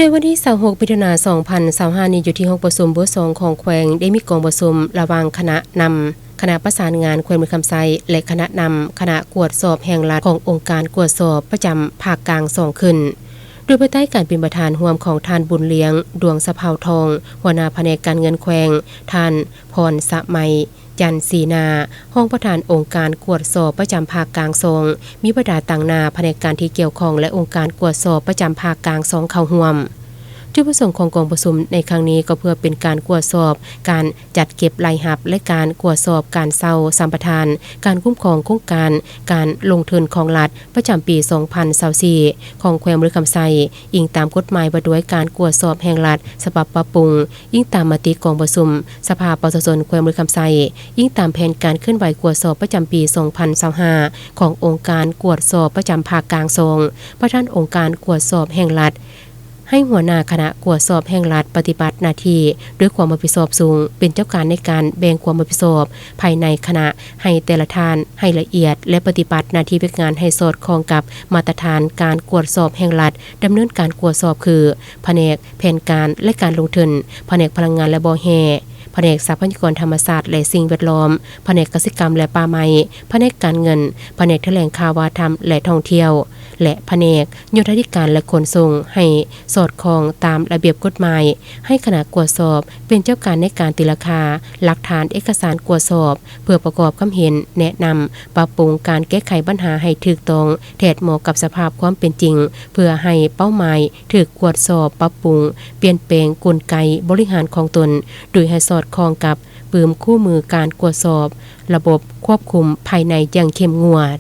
ໃນວັນທີຊາວຫົກ ມິຖຸນາ ສອງພັນຊາວຫ້ານີ້ ຢູ່ທີ່ຫ້ອງປະຊຸມເບີສອງຂອງແຂວງ ໄດ້ມີກອງປະຊຸມລະຫວ່າງຄະນະນຳຄະນະປະສານງານແຂວງບໍລິຄຳໄຊ ແລະ ຄະນະນຳຄະນະກວດສອບແຫ່ງລັດຂອງອົງການກວດສອບປະຈຳພາກກາງສອງຂຶ້ນ ໂດຍພາຍໃຕ້ການເປັນປະທານຮ່ວມຂອງທ່ານ ບຸນລຽງ ດວງສະເພົາທອງ ຫົວໜ້າພະແນກການເງິນແຂວງ, ທ່ານ ພອນສະໄໝ ຈັນສີນາ ຮອງປະທານອົງການກວດສອບປະຈຳພາກກາງສອງ, ມີບັນດາຕາງໜ້າພະແນກການທີ່ກ່ຽວຂ້ອງ ແລະ ອົງການກວດສອບປະຈຳພາກກາງສອງເຂົ້າຮ່ວມ. ຈຸດປະສົງຂອງກອງປະຊຸມໃນຄັ້ງນີ້ກໍເພື່ອເປັນການກວດສອບການຈັດເກັບລາຍຮັບ ແລະ ການກວດສອບການເຊົ່າສຳປະທານ, ການຄຸ້ມຄອງໂຄງການ, ການລົງທຶນຂອງລັດ ປະຈຳປີສອງພັນຊາວສີ່ ຂອງແຂວງບໍລິຄຳໄຊ, ອີງຕາມກົດໝາຍວ່າດ້ວຍການກວດສອບແຫ່ງລັດ ສະບັບປັບປຸງ, ອີງຕາມມະຕິກອງປະຊຸມສະພາປະຊາຊົນແຂວງບໍລິຄຳໄຊ, ອີງຕາມແຜນການເຄື່ອນໄຫວກວດສອບປະຈຳປີສອງພັນຊາວຫ້າ ຂອງອົງການກວດສອບປະຈຳພາກກາງສອງ, ປະທານອົງການກວດສອບແຫ່ງລັດ ໃຫ້ຫົວໜ້າຄະນະກວດສອບແຫ່ງລັດປະຕິບັດໜ້າທີ່ດ້ວຍຄວາມຮັບຜິດຊອບສູງ, ເປັນເຈົ້າການໃນການແບ່ງຄວາມຮັບຜິດຊອບພາຍໃນຄະນະໃຫ້ແຕ່ລະທ່ານໃຫ້ລະອຽດ ແລະ ປະຕິບັດໜ້າທີ່ວຽກງານໃຫ້ສອດຄ່ອງກັບມາດຕະຖານການກວດສອບແຫ່ງລັດ, ດຳເນີນການກວດສອບຄື ພະແນກແຜນການ ແລະ ການລົງທຶນ, ພະແນກພະລັງງານ ແລະ ບໍ່ແຮ່, ພະແນກຊັບພະຍາກອນທຳມະຊາດ ແລະ ສິ່ງແວດລ້ອມ, ພະແນກກະສິກຳ ແລະ ປ່າໄມ້, ພະແນກການເງິນ, ພະແນກຖະແຫຼງຂ່າວວັດທະນະທຳ ແລະ ທ່ອງທ່ຽວ ແລະ ພະແນກໂຍທາທິການ ແລະ ຂົນສົ່ງ ໃຫ້ສອດຄ່ອງຕາມລະບຽບກົດໝາຍ, ໃຫ້ຄະນະກວດສອບເປັນເຈົ້າການໃນການຕີລາຄາ, ຫຼັກຖານເອກະສານກວດສອບ ເພື່ອປະກອບຄຳເຫັນ, ແນະນຳ, ປັບປຸງການແກ້ໄຂບັນຫາໃຫ້ຖືກຕ້ອງ, ແທດເໝາະກັບສະພາບຄວາມເປັນຈິງ, ເພື່ອໃຫ້ເປົ້າໝາຍຖືກກວດສອບ, ປັບປຸງ, ປ່ຽນແປງກົນໄກບໍລິຫານຂອງຕົນ, ໂດຍໃຫ້ສອດຄ່ອງກັບປຶ້ມຄູ່ມືການກວດສອບລະບົບຄວບຄຸມພາຍໃນຢ່າງເຂັ້ມງວດ.